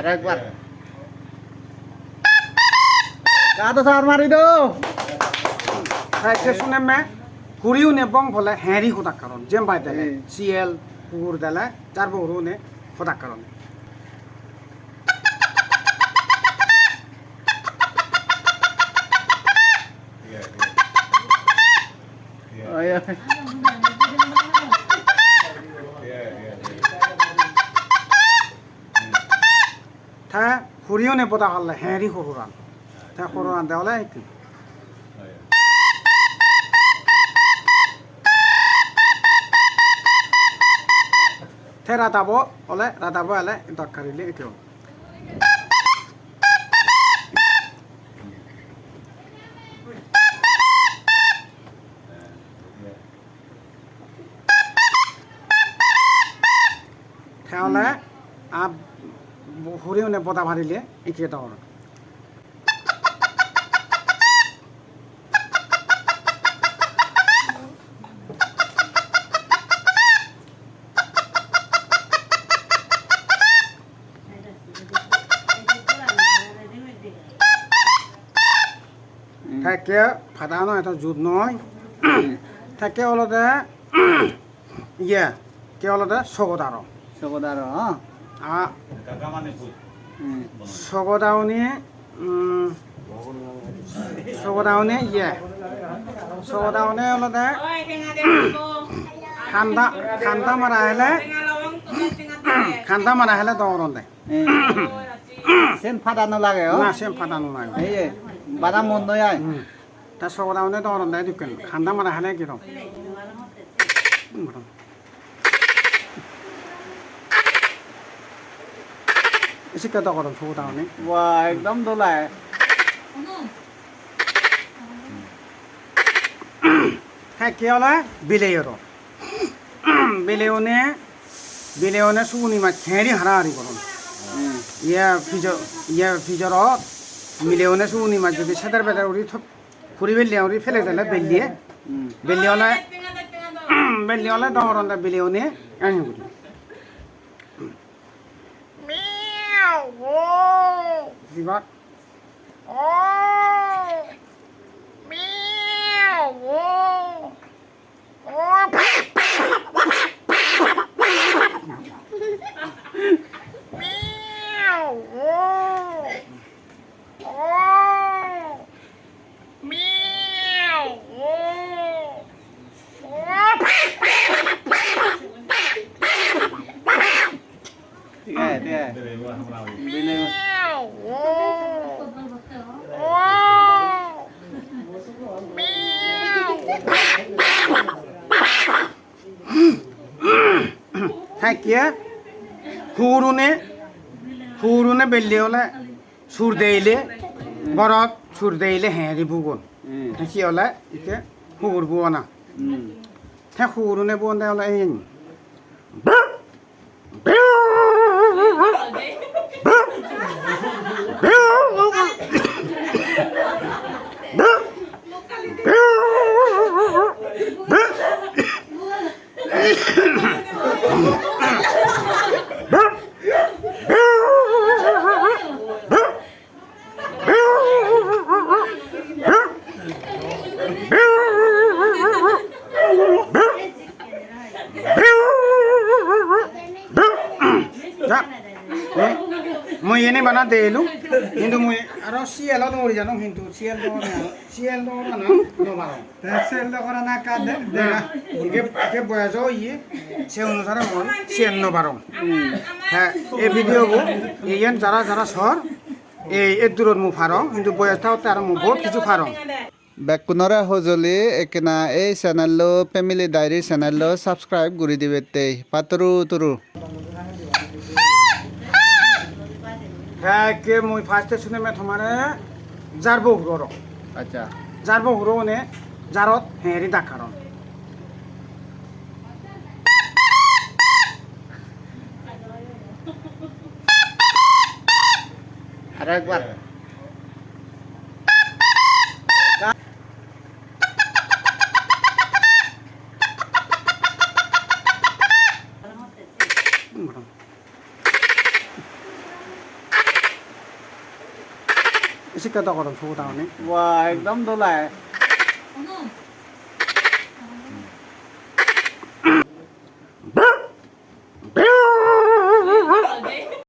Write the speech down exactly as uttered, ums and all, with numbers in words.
Ekbar. Gado sar mari do. Sai ke sune me, huri une bong phole heri hodak karon. Jem bai dele, hmm, siel, kukur dele, jar bo huri une hodak karon. Oi, oi. Te huri une boda halle heri hururan. Te hururan de ole ikku. Te radabo ole, radabo ele dokkar ile ikku. Te ole, a, huri une boda parile, ikke dor. Tekke pada no eto jut noi. Tekke olode, iye, ke olode sogodaro. Sogodaro, ha? A, hmm, sogodauni, hmm, sogodauni, iye. Sogodauni olode khanda, khanda mara hele, khanda mara hele dogoronde. Eh. Sen pada no lage, o? Na, sen pada no lage. Ei, ei, bada mon noi ai. Hmm. Ta sogoda one dogoron dai dukken. Khanda mara hele giro. Isikke dogoron sogoda one. Wah, ekdom dol ai. Hai, ke ole? Bilei oro. Bileune, bileune suguni mach heri hara hari goron. Hmm. Iya pijo, iya pijorot, bileune suguni mach jodi seder beder uri tho-, puri belle uri pele dele belle. Hmm. Belle ole, belle ole dogoronde bileune, ani guri. Dibak. Thik age, thik age. Bile. Thakkiye, hurune, hurune belle ole sur deile, gorot sur deile heri bugon. Hmm. Te si ole ikke hugur buona. Hmm. Te hurune buonde ole ei. Ja. Mui iyeni bana delu, hintu mui aro siyel o dori jadong, hintu siyel dogorana, siyel dogorana no parong. Te siyel dogorana ekka de-, dega. Ike, ike boyos oye, se onusare mui siyel no parong. Hmm. Te ei video bo, iyen jara jara sor, ei, ei durot mui parong, hintu boyos thakotte aro mui bahut hissu parong. Bekkunore hojoli, ekkena ei channel-lo, Family Diary channel-lo subscribe guri dibatte. Patturu turu. Hekke mui first-e suneme tomare jarbo huro ro. Accha. Jarbo huro one jarot heri dakkaron. Aro ekbar. Sikke dogor sugu dagoni. Wah, ekdom dol age.